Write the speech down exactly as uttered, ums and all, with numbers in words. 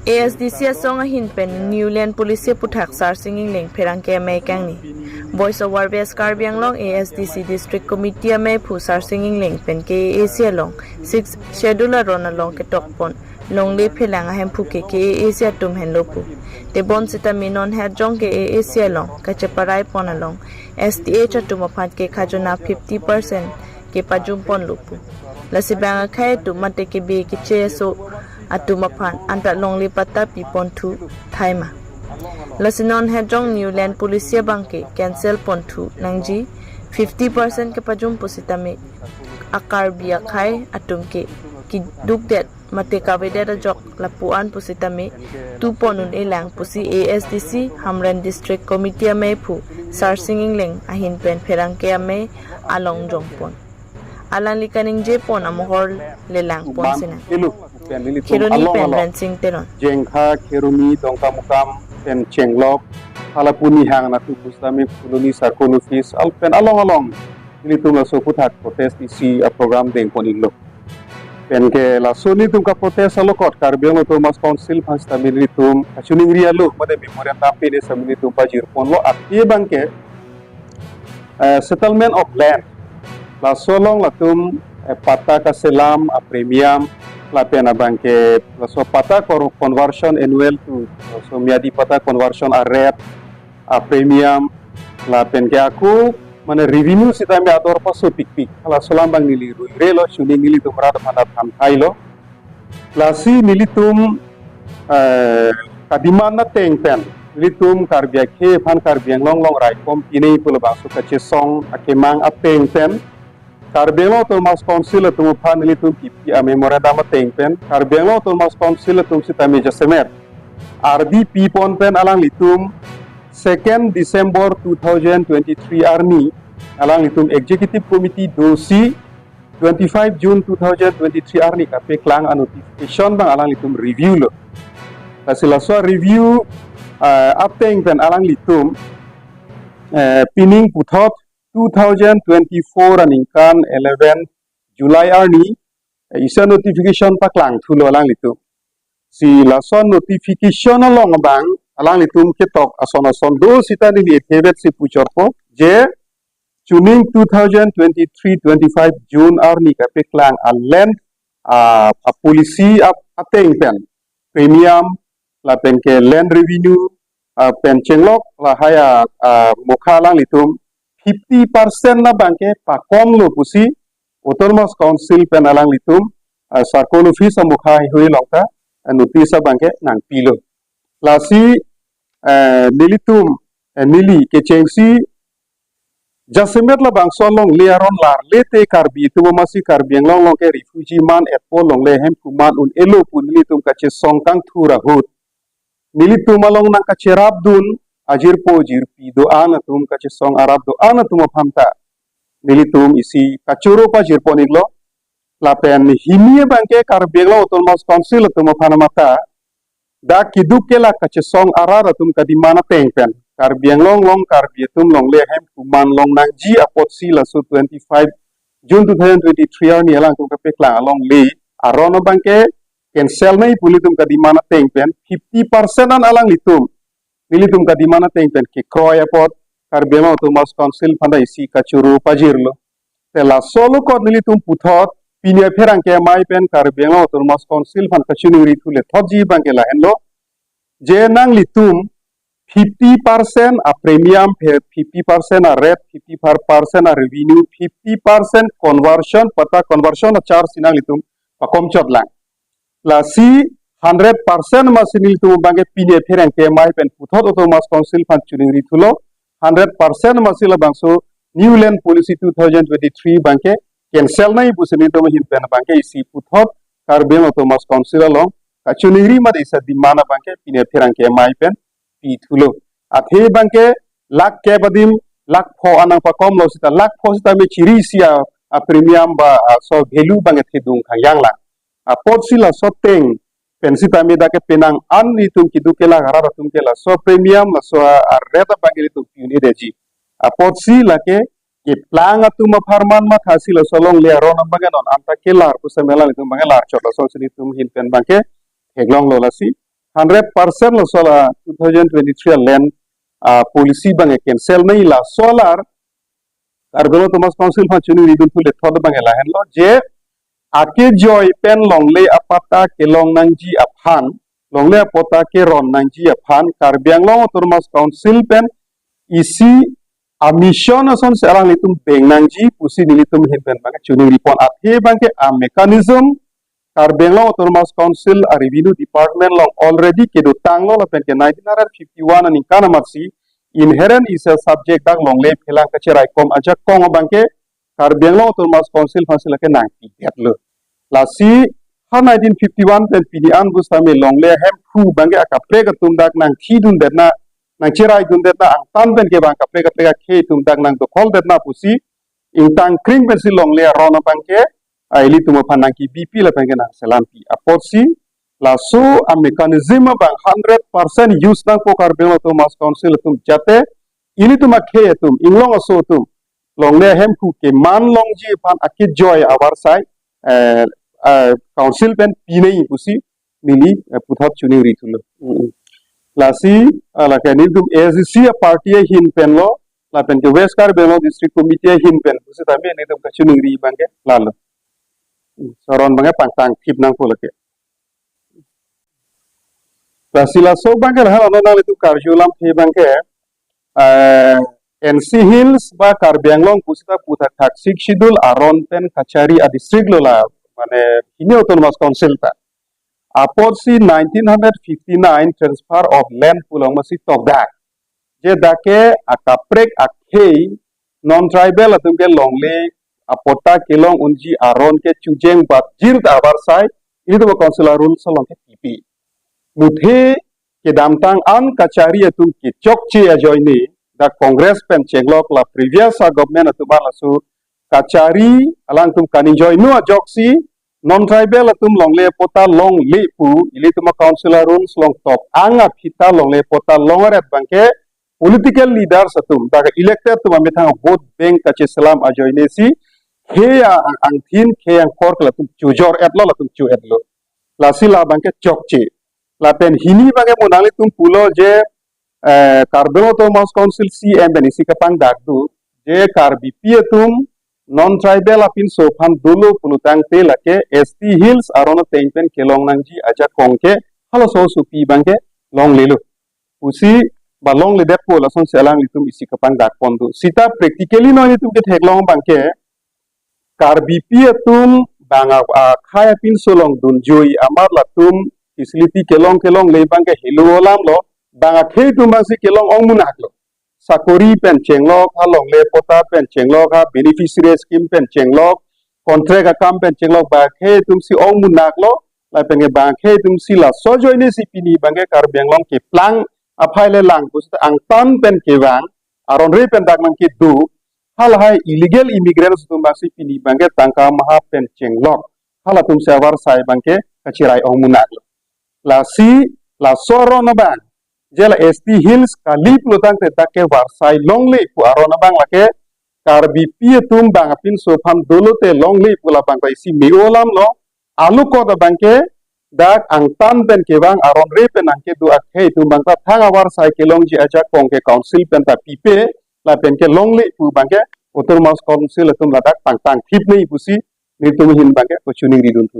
A S D C asong ahin pen New Land Policy aphuthak Sarsing Engleng pherangke amei kangni. Voice over West Karbi Anglong A S D C District Committee ameiphu Sarsing Engleng pen K A A C along six Schedule aron along ketokpon longle phelang ahemphu ke K A A C atum henlo pu. Tebon sitame non het jong K A A C along kacheparai pon along S T H atum aphan ke khajona fifty percent kepajum ponlo pu. Lasi bang akhei atum mate kebe keche aso atum aphan anta longle patta pi ponthu thaima. Lasi non het jong New Land Policy abang ke cancel ponthu nangji, fifty percent kepajum pusitame a-Karbi akhei atum ke kidukdet mate kavedet ajok lapu-an pusitame tu pon un-e lang pusi A S D C Hamren District Committee ameiphu Sarsing Engleng ahin pen pherangke amei along jongpon. Alangli kaningje pon amohor lelang pon sinang. Kheroni pen Rensing Teron. Jengkha, Kheroni, Dongkamukam pen Chenglok, hala pu nihang natu pusitame Phuloni Circle Office al pen along along nelitum laso aphuthak protest isi a-program dengpon iklo. Pen ke laso nelitum kaprotest alokot Karbi Anglong Autonomous Council aphan sitame nelitum kachiningri alo mate memorandum pine sitame nelitum pajir ponlo, athe abang ke eh, settlement of land. Laso along latum eh, patta kaselam a-premium lapen abang ke laso patta kor- conversion annual to laso miyadi patta conversion a-rate a-premium lapen ke ako mane revenue sitame ador pasopikpik. Laso alam abang neli ruirelo, chuning nelitum rat aphan than thailo. Lasi nelitum eh, kademand ateng pen nelitum Karbi akhei aphan Karbi Anglong along raikom pine pu labangso kachesong akemang ateng pen Karbi Anglong Autonomous Council atum aphan nelitum kipi a-memorandum ateng pen Karbi Anglong Autonomous Council atum sitame jasemet ardi pi pon pen alanglitum second December two thousand twenty-three arni alanglitum Executive Committee dosi twenty-five June two thousand twenty-three arni kapeklang a-notification abang alanglitum review lo. Lasi laso review eh, ateng pen alanglitum eh, pining puthot two thousand twenty-four aningkan eleven July arni eh, isi a-notification paklang thulo alanglitum. Si laso a-notification along abang alanglitum ketok ason ason do sita neli ethevet si puchorpo je chuning two thousand twenty-three twenty-five June arni kapeklang a-land a, a-policy a, ateng pen premium lapen ke land revenue a, pen chenglok lahai a, a, mokha alanglitum fifty percent abang ke pakomlo pusi Autonomous Council pen alanglitum a, Circle Office amokha heihui along ta a, notice abang ke nangpilo. Lasi eh, nelitum eh, neli kechengsi jasemet labangso alongle aron larle te Karbi atum amatsi Karbi Anglong along ke refugee man etpo, longle hemphu man un-elo pu nelitum kachesong kangthur ahut nelitum along nangkacherapdun ajirpo jirpi do-an atum, kachesong arap do-an atum aphan ta nelitum isi kachoro pajir pon iklo. Lapen hini abang ke Karbi Anglong Autonomous Council atum aphan mata dak keduk kelak kachesong arat atum kademand ateng pen Karbi Anglong along Karbi atum longle hemphu man long nangji apotsi laso twenty-five June two thousand twenty-three arni alangtum kapeklang alongle aron abang ke cancel nangji pu nelitum kademand ateng pen fifty percent an alanglitum nelitum kademand ateng pen kekroi apot Karbi Anglong Autonomous Council aphan ta isi kachoro pajirlo. Te laso alokot nelitum puthot pini apherangke amei pen Karbi Anglong Autonomous Council aphan kachiningri thule thotji abang ke lahenlo je nanglitum fifty percent a-premium, fifty percent a-rate, fifty-five percent a-revenue, fifty percent conversion, patta conversion a-charge si nanglitum pakomchot lang. Lasi hundred percent amatsi nelitum abang ke pini apherangke amei pen puthot Autonomous Council aphan chiningri thulo, hundred percent amatsi labangso New Land Policy two thousand twenty-three abang ke cancel nangji pusi nelitum ahin pen abang ke isi puthot Karbi Anglong Autonomous Council along kachiningri mate isi demand abang ke pini apherangke amei pen pi thulo. Athe abang ke lakh kep adim lakh pho an nangpakomlo sita lakh pho sitame chiri isi a, a-premium ba laso value abang ke thedung khangyang lang. Apotsi laso ateng pen sitame dak ke penang an nelitum keduk kelak arat atum ke laso premium laso a, a-rate abang ke nelitum pi un-edetji. Apotsi lake keplang atum apharman mathasi laso alongle aron abang ke non anta kelar pu sitame alanglitum abang ke larchot, lasonsi nelitum ahin pen abang ke theklonglo. Lasi hundred percent laso la two thousand twenty-three land, ah, policy abang ke cancel nangji laso alar Karbi Anglong Autonomous Council aphan choningri dunthu le thot abang ke lahenlo je akejoi pen longle apatta kelong nangji aphan, longle apatta keron nangji aphan Karbi Anglong Autonomous Council pen isi a-mission asonsi alanglitum beng nangji pusi nelitum ahin pen abang ke choningri pon. Athe abang ke a-mechanism Karbi Anglong Autonomous Council a-revenue department along already kedotanglo lapen ke nineteen hundred fifty-one aningkan amatsi inherent essential subject dak longle phelang kacheraikom ajakong abang ke Karbi Anglong Autonomous Council aphansi lake nangpidetlo. Lasi ha nineteen fifty-one pen pini an pusitame longle ahemphu abang ke akaprek atum dak nangthidundetna, nangcheraidundetna angtan pen ke abang kaprek kaprek akhei atum dak nangdokholdetna pusi ingtangkring pensi longle aron abang ke, ah, ilitum aphan nangkebipi lapen ke nangselampi apotsi laso a-mechanism abang hundred percent use nangpo Karbi Anglong Autonomous Council atum, jate ilitum akhei atum, inglong aso atum longle ahemphu keman longji aphan akejoi avarsai, eh, eh, council pen pinangji pusi neli, eh, puthot choningri thulo. Mm, mm. Lasi, ah, lake nelitum A S D C a-party ahin penlo lapen ke West Karbi Anglong District Committee ahin pen pusitame nelitum kachoningri abang ke lalo. Mm, laso aron abang ke pangtangthip nangpo lake. Lasi laso abang ke lahenlo, nanglitum karju alamthe abang ke, eh, N C Hills ba Karbi Anglong pusita puthak thak Sixth Schedule aron pen kachari a-district lo la, mane hini Autonomous Council ta. Apotsi nineteen hundred fifty-nine transfer of land pu along masi tokdak. Je dak ke akaprek akhei non-tribal atum ke longle apatta kelong unji aron ke chujeng batjir ta avarsai ilitum a-council a-rules along ke pipe. Muthe kedamtang an kachari atum kechokche ajoine dak Congress pen chenglok la previous a-government atum an laso kachari alangtum kaningjoino ajoksi non-tribal atum longle apatta longle pu ilitum a-council a-rules along top ang aphi ta longle apatta longret abang ke political leaders atum, dak elected atum amethang vote bank kacheselam ajoine si khei a-, ang-, angthin khei angkor ke latum chojor-etlo, latum cho-etlo. Lasi la abang ke chokche. Lapen hini abang ke mo nanglitum pulo je, eh, Karbi Anglong Autonomous Council C E M pen isi kapangdak do je Karbipi atum non-tribal apinso aphan dolo pulotangte lake S T Hills aron ateng pen kelong nangji ajakong ke halaso asopi abang ke longlelo pusi ba longledetpo lasonsi alanglitum isi kapangdak pon do. Sita practically non itum ketheklong abang ke Karbipi atum bang a, akhei apinso along dunjui amat latum facility kelong kelongle abang ke helo alamlo, bang akhei atum abangsi kelong ongmunaklo. Sakori pen chenglok, ha longle apatta pen chenglok, ha beneficiary scheme pen chenglok, contract akam pen chenglok, bang akhei atumsi ongmunaklo, lapen ke bang akhei atumsi laso ajoine si pini abang ke Karbi Anglong keplang aphai le lang pusita angtan pen kevang, aron re pen dak nangkedo, halahai illegal immigrants atum abangsi pini abang ke tangka maha pen chenglok, halatumsi avarsai abang ke kacherai ongmunaklo. Lasi laso aron abang je la S T Hills kali pulotangte dak ke varsai longle pu aron abang lake Karbipi atum bang apinso aphan dolote longle pu labang ta isi me-o alamlo. Alukot abang ke dak angtan pen kevang aron re pen nangkedo akhei atum abang ta thang avarsai kelongji ajakong ke council pen ta pipe lapen ke longle pu abang ke Autonomous Council atum ladak pangtangthip nangji pusi nelitum ahin abang ke kachiningri dunthu.